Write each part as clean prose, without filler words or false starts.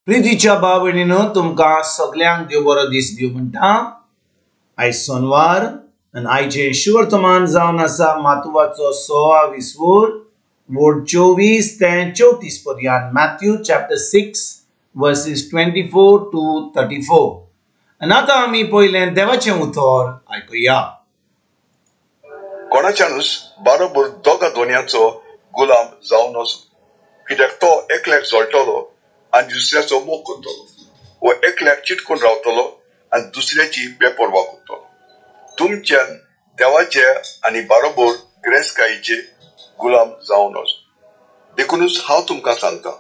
प्रितीच्या भाव भयणीनो, तुमकां सगल्यांक देव बरो दीस दिवं म्हणटा. आयज सोनवार आनी आयचें शुवर्तमान जावन आसा मातुवाचो 26 वोर वोर्ड 24 ते 34 पर्यंत, मॅथ्यू चॅप्टर 6 वर्सीस 24 टू 34. आनी आतां आमी पयलें देवाचें उतर आयकुया. कोणाच्यानूच बारोबर दोगा दोनयांचो गुलाम जावन वचो, कित्याक तो एकल्याक जळटलो आनी दुसऱ्याचो मोग करतलो, वो एकल्याक चिटकून रावतलो आनी दुसऱ्याची बेपर्वा करतलो. तुमच्यान देवाचे आनी बारोबर गिरेस्तकायेचे गुलाम जावन वचो. देखूनच हांव तुमकां सांगता,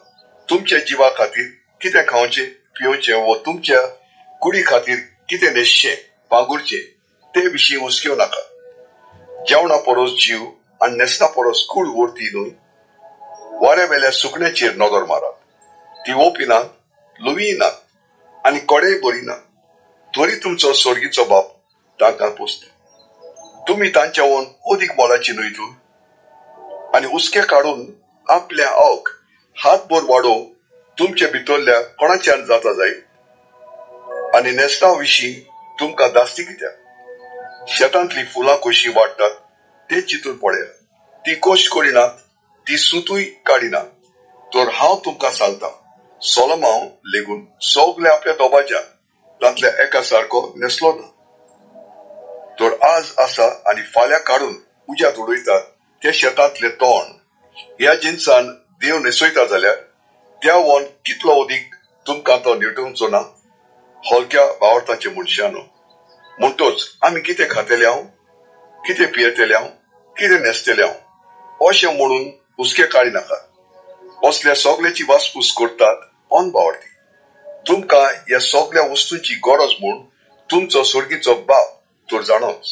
तुमच्या जिवा खातीर कितें खावचें पिवचें वो तुमच्या कुडी खातीर कितें न्हेसचें पांगुरचें ते विशीं हुसक्यो नाका. जेवणा परस जीव आनी न्हेसणा परस कूड व्हरती न्हय. वाऱ्या वेल्या सुकण्याचेर नदर मारात, ती ओपिनात, लुवीय नात आनी कोडेय भरिनात, तरी तुमचो स्वर्गीचो बाप तांकां पोसता. तुमी तांच्यावन अदीक मोलाची न्हय तूं? आनी हुसके काडून आपल्या आवक हातभर वाडोवंक तुमचे भितरल्या कोणाच्यान जाता जायत? आनी न्हेसणा विशीं तुमकां दास्ती कित्याक? शेतांतली फुलां कशीं वाडटात ते चिंतून पळयात. ती कश्ट करिनात, ती सुतूय काडिनात. तर हांव तुमकां सांगता, सोलोमांव लेगून सगळे आपल्या दोबाच्या तांतल्या एका सारको न्हेसलो ना. तर आज आसा आनी फाल्यां काडून उज्यांत उडयतात ते शेतांतले तण ह्या जिनसान देव न्हेसयता जाल्यार त्या वन कितलो अदीक तुमकां तो निटोवचो ना, हलक्या भावार्थाचे मनशानो. म्हणटोच आमी कितें खातले हांव, कितें पियेतले हांव, कितें न्हेसतले हांव अशें म्हणून हुसके काडी नाकात. असल्या सगळ्याची वासपूस करतात अनभावार्थी. तुमकां ह्या सगळ्या वस्तूंची गरज म्हूण तुमचो स्वर्गीचो बाप तर जाणोच.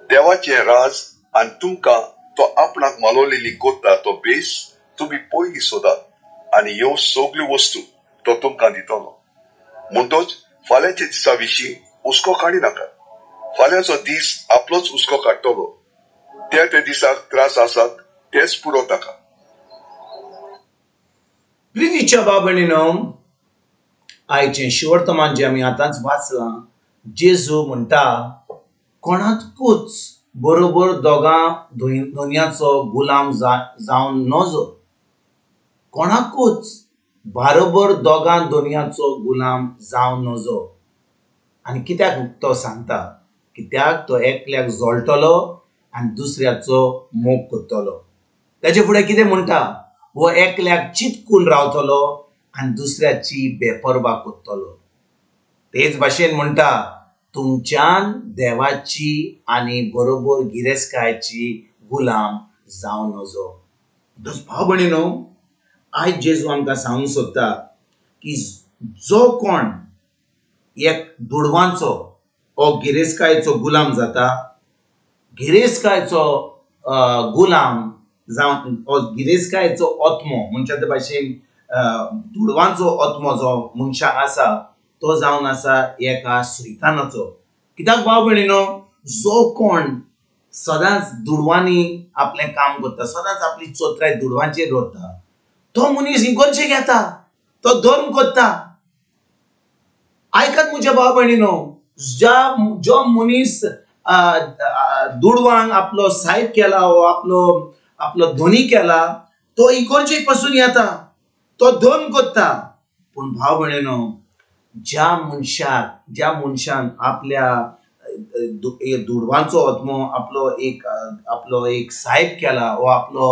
देवाचें राज आनी तुमकां तो आपणाक मालवलेली करता तो बेस तुमी पयलीं सोदात आनी ह्यो सगल्यो वस्तू तो तुमकां दितलो. म्हणटोच फाल्यांच्या दिसा विशीं हुसको काडी नाकात. फाल्यांचो दीस आपलोच हुसको काडटलो. त्या त्या दिसाक त्रास आसात तेच पुरो ताका. प्रितीच्या भाव भयणीनो, आयचें शिवर्तमान जें आमी आतांच वाचलां, जेजू म्हणटा कोणाकूच बरोबर दोगां दोनयाचो गुलाम जावन नजो. कोणाकूच बारोबर दोगां दोनयाचो गुलाम जावन नजो. आनी कित्याक तो सांगता? कित्याक तो एकल्याक जळटलो आनी दुसऱ्याचो मोग करतलो. ताचे फुडें कितें म्हणटा? हो एकल्याक चिटकून रावतलो आनी दुसऱ्याची बेपर्वा करतलो. तेच भाशेन म्हणटा, तुमच्यान देवाची आनी बरोबर गिरेस्तकायेची गुलाम जावं नजो. भाव भयणीनो, आयज जेजू आमकां सांगूंक सोदता की जो कोण एक दुडवांचो ओ गिरेस्तकायेचो गुलाम जाता, गिरेस्तकायेचो गुलाम जावन गिरेस्तकायेचो आत्मो म्हणच्या ते भाशेन दुडवांचो आत्मो जो मनशाक आसा तो जावन आसा एका सैतानाचो. कित्याक भाव भयणीनो, जो कोण सदांच दुडवांनी आपलें काम करता, सदांच आपली चोत्राय दुडवांचेर दवरता, तो मनीस इगर्जेक येता, तो धर्म करता. आयकात म्हज्या भाव भयणीनो, जो मनीस दुडवांक आपलो सायब केला वो आपलो धनी केला, तो इगर्जेक पासून येता, तो धर्म करता. पूण भाव भयणीनो, ज्या मनशान आपल्या दुडवांचो आत्मो आपलो एक सायब केला वो आपलो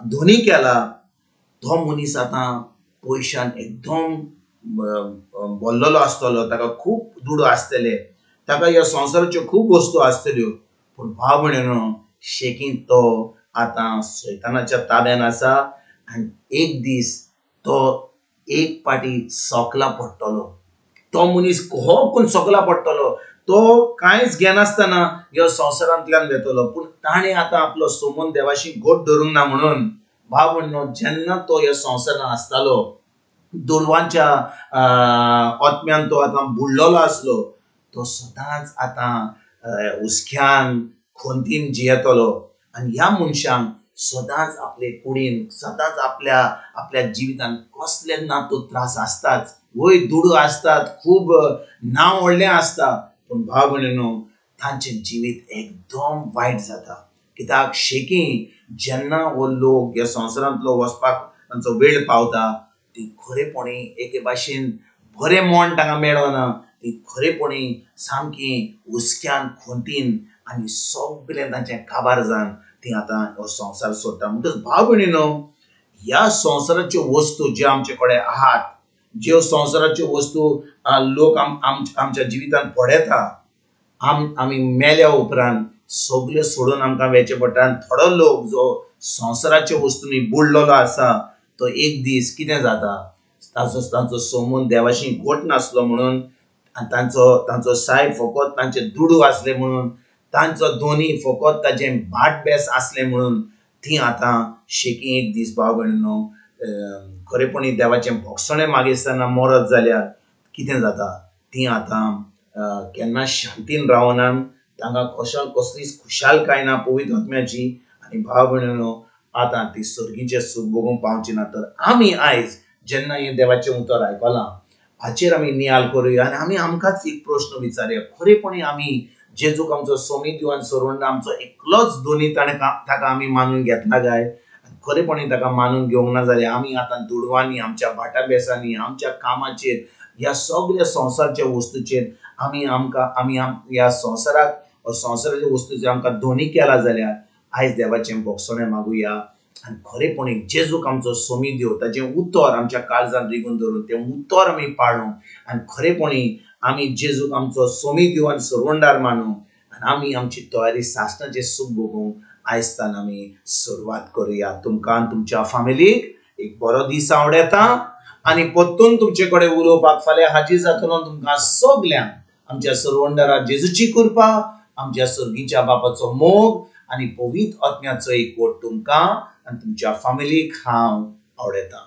धनी केला, तो मनीस आतां पयशान एकदम भरलेलो आसतलो, ताका खूब दुडू आसतले, ताका ह्या संवसाराच्यो खूब वस्तू आसतल्यो. पूण भाव भयणीनो, शेकीं तो आतां सैतानाच्या ताब्यान आसा आनी एक दीस तो एक पाटी सोकला पडटलो. तो मनीस हो कोण सोकला पडटलो, तो कांयच घेनासतना ह्या संवसारांतल्यान वेतलो. पूण ताणें आतां आपलो सोमून देवाशी घट धरूंक ना म्हणून भाव भयणीनो, जेन्ना तो ह्या संवसारांत आसतालो, दुडवांच्या आत्म्यान तो आतां बुडलेलो आसलो, तो सदांच आतां हुसक्यान खंतीन जियेतलो. आनी ह्या मनशांक सदांच आपले कुडीन, सदांच आपल्या आपल्या जिवितान कसले ना तो त्रास आसताच. वय दुडू आसतात, खूब नांव व्हडलें आसता, पूण भाव भयणीनो तांचें जिवीत एकदम वायट जाता. कित्याक शेकी जेन्ना हो लोक ह्या संवसारांतलो वचपाक तांचो वेळ पावता, ती खरेपणी एके भाशेन बरें मन तांकां मेळना, ती खरेपणी सामकी हुस्क्यान खोंतीन आनी सगळें तांचें काबार जावन ती आतां हो संवसार सोडटा. म्हणटकच भाव भयणीनो ह्या संवसाराच्यो वस्तू ज्यो आमचे कडेन आहात, ज्यो संवसाराच्यो वस्तू लोक आमच्या जिवितान पळयता, आमी मेल्या उपरांत सगळें सोडून आमकां वेचें पडटा. आनी थोडो लोक जो संवसाराच्या वस्तूंनी बुडलेलो आसा तो एक दीस कितें जाता, ताचो तांचो सोमून देवाशी घट नासलो म्हणून, आनी तांचो तांचो सायब फकत तांचे दुडू आसले म्हणून, तांचो दोनी फकत ताचें भाट बेस आसलें म्हणून ती आतां शेकी एक दीस भाव भयणीनो खरेपणी देवाचें भोगसणें मागिसतना मरत जाल्यार कितें जाता, ती आतां केन्ना शांतीन रावना, तांकां कसलीच खुशालकाय ना पवित्र आत्म्याची. आनी भाव भयणीनो आतां ती सर्गीचें सूख भोगूंक पावची ना. तर आमी आयज जेन्ना हें देवाचें उतर आयकलां हाचेर आमी नियाल करुया आनी आमी आमकांच एक प्रश्न विचारुया, खरेपणी आमी जेजूक आमचो सोमी दिवन सोडून आमचो एकलोच दोनी ताणें ताका आमी मानून घेतला काय? खरेपणी ताका मानून घेवंक ना जाल्यार आमी आतां दुडवांनी, आमच्या भाटाबेसांनी, आमच्या कामाचेर, ह्या सगळ्या संवसारच्या वस्तूचेर आमी आमकां आमी ह्या संवसाराक संवसाराच्या वस्तूचेर आमकां दोनी केला जाल्यार आयज देवाचें भोगसणें मागुया आनी खरेपणी जेजूक आमचो सोमी देव, ताचें उतर आमच्या काळजांत रिगून धरून तें उतर आमी पाळूं आनी खरेपणी आमी जेजूक आमचो सोमी देव आनी सरवंडार मानू आनी आमी आमची तयारी सासणाचें सूख भोगूंक आयजतान आमी सुरवात करुया. तुमकां आनी तुमच्या फामिलीक एक बरो दीस आवडता आनी परतून तुमचे कडेन उलोवपाक फाल्यां हाजीर जातलो. तुमकां सगल्यांक आमच्या सरवंडारा जेजूची कृपा, आमच्या सर्गीच्या बापाचो मोग आनी पवित्र आत्म्याचो एकवट तुमकां आनी तुमच्या फामिलीक हांव आवडटा.